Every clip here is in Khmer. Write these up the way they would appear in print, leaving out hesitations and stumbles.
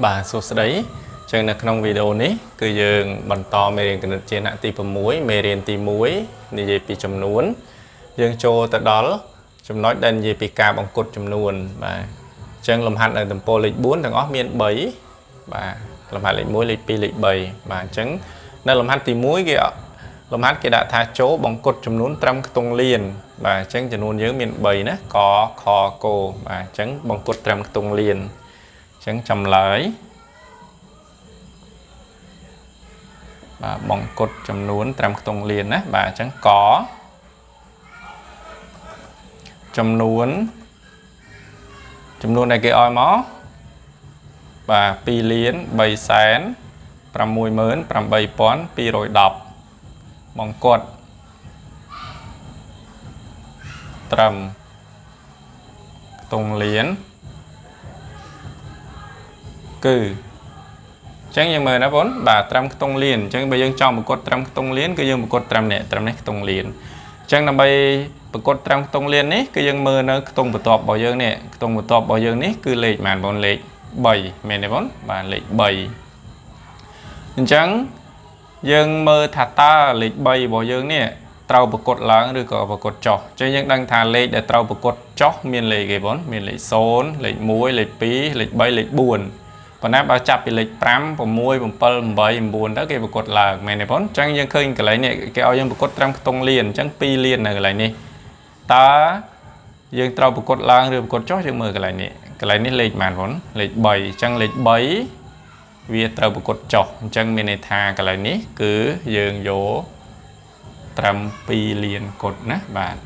បាទសួស្តីចឹងនៅក្នុងវីដេអូនេះគឺយើងបន្តមេរៀនគណិតជាថ្នាក់ទី6មេរៀនទី1និយាយពីចំនួនយើងចូលទៅដល់ចំណុចដែលនិយាយពីការបង្គុតចំនួនបាទអញ្ចឹងលំហាត់នៅទំព័រលេខ4ទាំងអស់មាន3បាទលំហាត់លេខ1លេខ2លេខ3បាទអញ្ចឹងនៅលំហាត់ទី1គេលំហាត់គេដាក់ថាចូលបង្គុតចំនួនត្រឹមខ្ទង់លានបាទអញ្ចឹងចំនួនយើងមាន3ណាកខកបាទអញ្ចឹងបង្គុតត្រឹមខ្ទង់លានអញ្ចឹងចម្លើយបាទបង្គុតចំនួនត្រឹមខ្ទង់លានណាបាទអញ្ចឹងកចំនួនដែលគេឲ្យមកបាទ2លាន3សែន68210បង្គុតត្រឹមខ្ទង់លានគឺអញ្ចឹងយើងមើលណាបងបាទត្រឹមខ្ទង់លានអញ្ចឹងបើយើងចង់បង្គុតត្រឹមខ្ទង់លានគឺយើងបង្គុតត្រឹមនេះត្រឹមនេះខ្ទង់លានអញ្ចឹងដើម្បីបង្គុតត្រឹមខ្ទង់លាននេះគឺយើងមើលនៅខ្ទង់បន្ទាប់របស់យើងនេះខ្ទង់បន្ទាប់របស់យើងនេះគឺលេខប៉ុន្មានបងលេខ3មែនទេបងបាទលេខ3អញ្ចឹងយើងមើលថាតើលេខ3របស់យើងនេះត្រូវបង្គុតឡើងឬក៏បង្គុតចុះអញ្ចឹងយើងដឹងថាលេខដែលត្រូវបង្គុតចុះមានលេខគេបងមានលេខ0លេខ1លេខ2លេខ3លេខ4ប៉ុន្តែបើចាប់ពីលេខ5 6 7 8 9ទៅគេបង្គុតឡើងមែនទេបងអញ្ចឹងយើងឃើញកន្លែងនេះគេឲ្យយើងបង្គុតត្រឹមខ្ទង់លានអញ្ចឹង2លាននៅកន្លែងនេះតើយើងត្រូវបង្គុតឡើងឬបង្គុតចុះយើងមើលកន្លែងនេះកន្លែងនេះលេខប៉ុន្មានបងលេខ3អញ្ចឹងលេខ3វាត្រូវបង្គុតចុះអញ្ចឹងមានន័យថាកន្លែងនេះគឺយើងយកត្រឹម2លានគត់ណាបាទ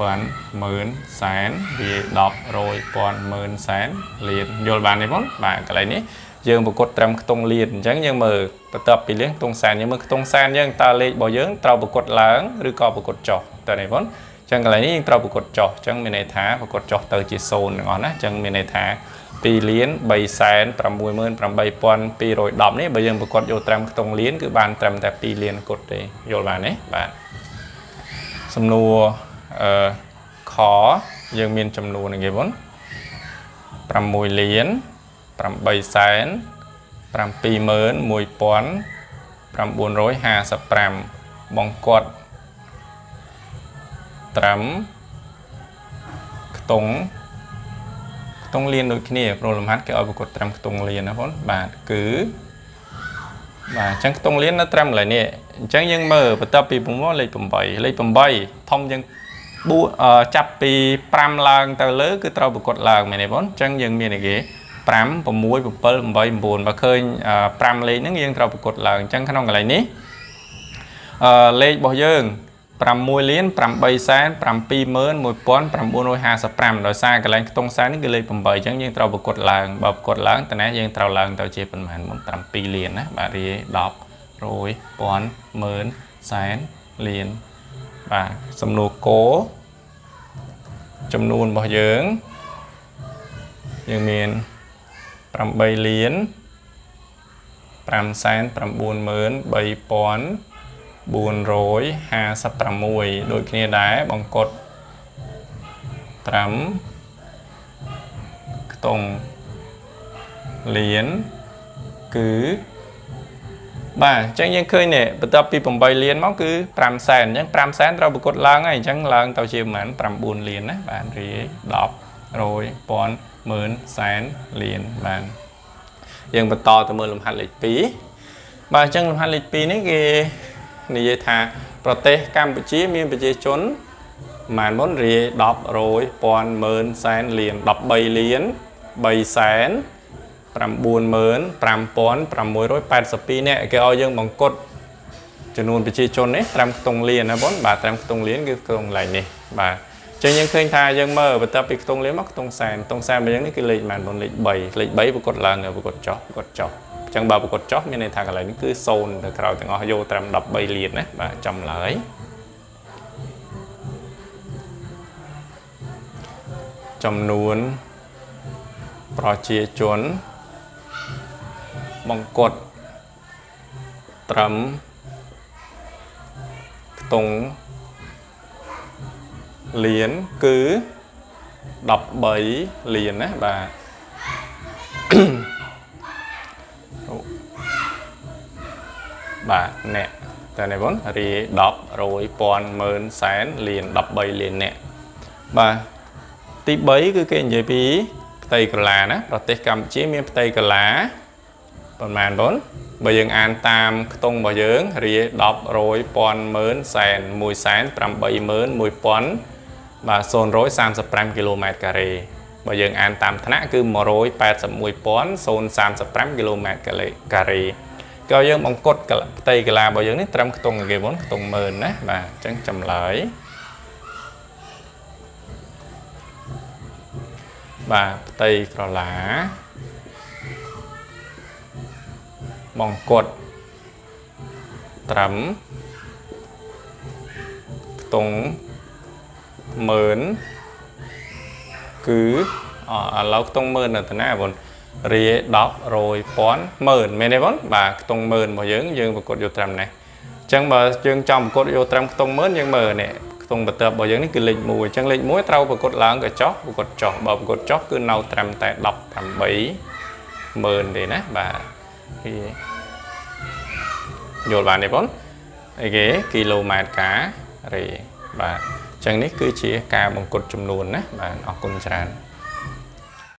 ពាន់ម៉ឺនសែនវា10រយពាន់ម៉ឺនសែនលានយល់បានទេបងបាទកន្លែងនេះយើងបង្គុតត្រឹមខ្ទង់លានអញ្ចឹងយើងមើលបន្ទាប់ពីលានខ្ទង់សែនយើងមើលខ្ទង់សែនយើងតើលេខរបស់យើងត្រូវបង្គុតឡើងឬក៏បង្គុតចុះតើនេះបងអញ្ចឹងកន្លែងនេះយើងត្រូវបង្គុតចុះអញ្ចឹងមានន័យថាបង្គុតចុះទៅជា0ទាំងអស់ណាអញ្ចឹងមានន័យថា2លាន368,210នេះបើយើងបង្គុតយកត្រឹមខ្ទង់លានគឺបានត្រឹមតែ2លានគត់ទេយល់បានទេបាទសំណួរខយើងមានចំនួនហ្នឹងគេបង6លាន8សែន71955បង្គុតត្រឹមខ្ទង់លានដូចគ្នាព្រោះលំហាត់គេឲ្យបង្គុតត្រឹមខ្ទង់លានណាបងបាទគឺបាទអញ្ចឹងខ្ទង់លាននៅត្រឹមកន្លែងនេះអញ្ចឹងយើងមើលបន្ទាប់ពី6លេខ8លេខ8ធំជាង4ចាប់ពី5ឡើងទៅលើគឺត្រូវបង្គុតឡើងមែនទេបងអញ្ចឹងយើងមានអីគេ5 6 7 8 9បើឃើញ5លេខហ្នឹងយើងត្រូវបង្គុតឡើងអញ្ចឹងក្នុងកន្លែងនេះលេខរបស់យើង6លាន8សែន71955ដោយសារកន្លែងខ្ទង់សែននេះគឺលេខ8អញ្ចឹងយើងត្រូវបង្គុតឡើងបើបង្គុតឡើងតើណាយើងត្រូវឡើងទៅជាប៉ុន្មាន7លានណាបាទរាយ10រយពាន់ម៉ឺនសែនលានបាទសំណួរកចំនួនរបស់យើងយើងមាន8លាន593,456ដូចគ្នាដែរបង្គុតត្រឹមខ្ទង់លានគឺបាទអញ្ចឹងយើងឃើញនេះបន្ទាប់ពី8លានមកគឺ5សែនអញ្ចឹង5សែនត្រូវបង្គុតឡើងហើយអញ្ចឹងឡើងទៅជាប្រហែល9លានណាបាទរាយ10រយពាន់ម៉ឺនសែនលានបាទយើងបន្តទៅមើលលំហាត់លេខ2បាទអញ្ចឹងលំហាត់លេខ2នេះគេនិយាយថាប្រទេសកម្ពុជាមានប្រជាជនប្រហែលមុនរាយ10រយពាន់ម៉ឺនសែនលាន13លាន3សែន95682នាក់គេឲ្យយើងបង្គុតចំនួនប្រជាជននេះត្រឹមខ្ទង់លានណាបងបាទត្រឹមខ្ទង់លានគឺខ្ទង់កន្លែងនេះបាទអញ្ចឹងយើងឃើញថាយើងមើលបន្ទាប់ពីខ្ទង់លានមកខ្ទង់សែនខ្ទង់សែនរបស់យើងនេះគឺលេខប៉ុន្មានបងលេខ3លេខ3បង្គុតឡើងបង្គុតចុះបង្គុតចុះអញ្ចឹងបើបង្គុតចុះមានន័យថាកន្លែងនេះគឺ0ទៅក្រោយទាំងអស់យកត្រឹម13លានណាបាទចម្លើយចំនួនប្រជាជនបង្គុតត្រឹមខ្ទង់លានគឺ13លានណាបាទ បាទអ្នកតែនេះបងរា10 100ពាន់ម៉ឺនសែនលាន13លានអ្នក។ បាទទី3គឺគេនិយាយពីផ្ទៃក្រឡាណាប្រទេសកម្ពុជាមានផ្ទៃក្រឡាប៉ុន្មានបងបើយើងអានតាមខ្ទង់របស់យើងរា10 100ពាន់ម៉ឺនសែន181,000បាទ035គីឡូម៉ែត្រការ៉េបើយើងអានតាមថ្នាក់គឺ181,035គីឡូម៉ែត្រការ៉េក៏យើងបង្កត់ផ្ទៃកាឡារបស់យើងនេះត្រឹមខ្ទង់គេបងខ្ទង់ម៉ឺនណាបាទអញ្ចឹងចម្លើយបាទផ្ទៃក្រឡាបង្កត់ត្រឹមខ្ទង់ម៉ឺនគឺឥឡូវខ្ទង់ម៉ឺននៅតាណាបងរា10 100ពាន់ម៉ឺនមែនទេបងបាទខ្ទង់ម៉ឺនរបស់យើងយើងប្រកួតយកត្រឹមនេះអញ្ចឹងបើយើងចង់ប្រកួតយកត្រឹមខ្ទង់ម៉ឺនយើងមើលនេះខ្ទង់បន្ទាប់របស់យើងនេះគឺលេខ1អញ្ចឹងលេខ1ត្រូវប្រកួតឡើងក៏ចុះប្រកួតចុះបើប្រកួតចុះគឺនៅត្រឹមតែ18ម៉ឺនទេណាបាទគេយល់បានទេបងអីគេគីឡូម៉ែត្រការ៉េបាទអញ្ចឹងនេះគឺជាការបង្កត់ចំនួនណាបាទអរគុណច្រើន។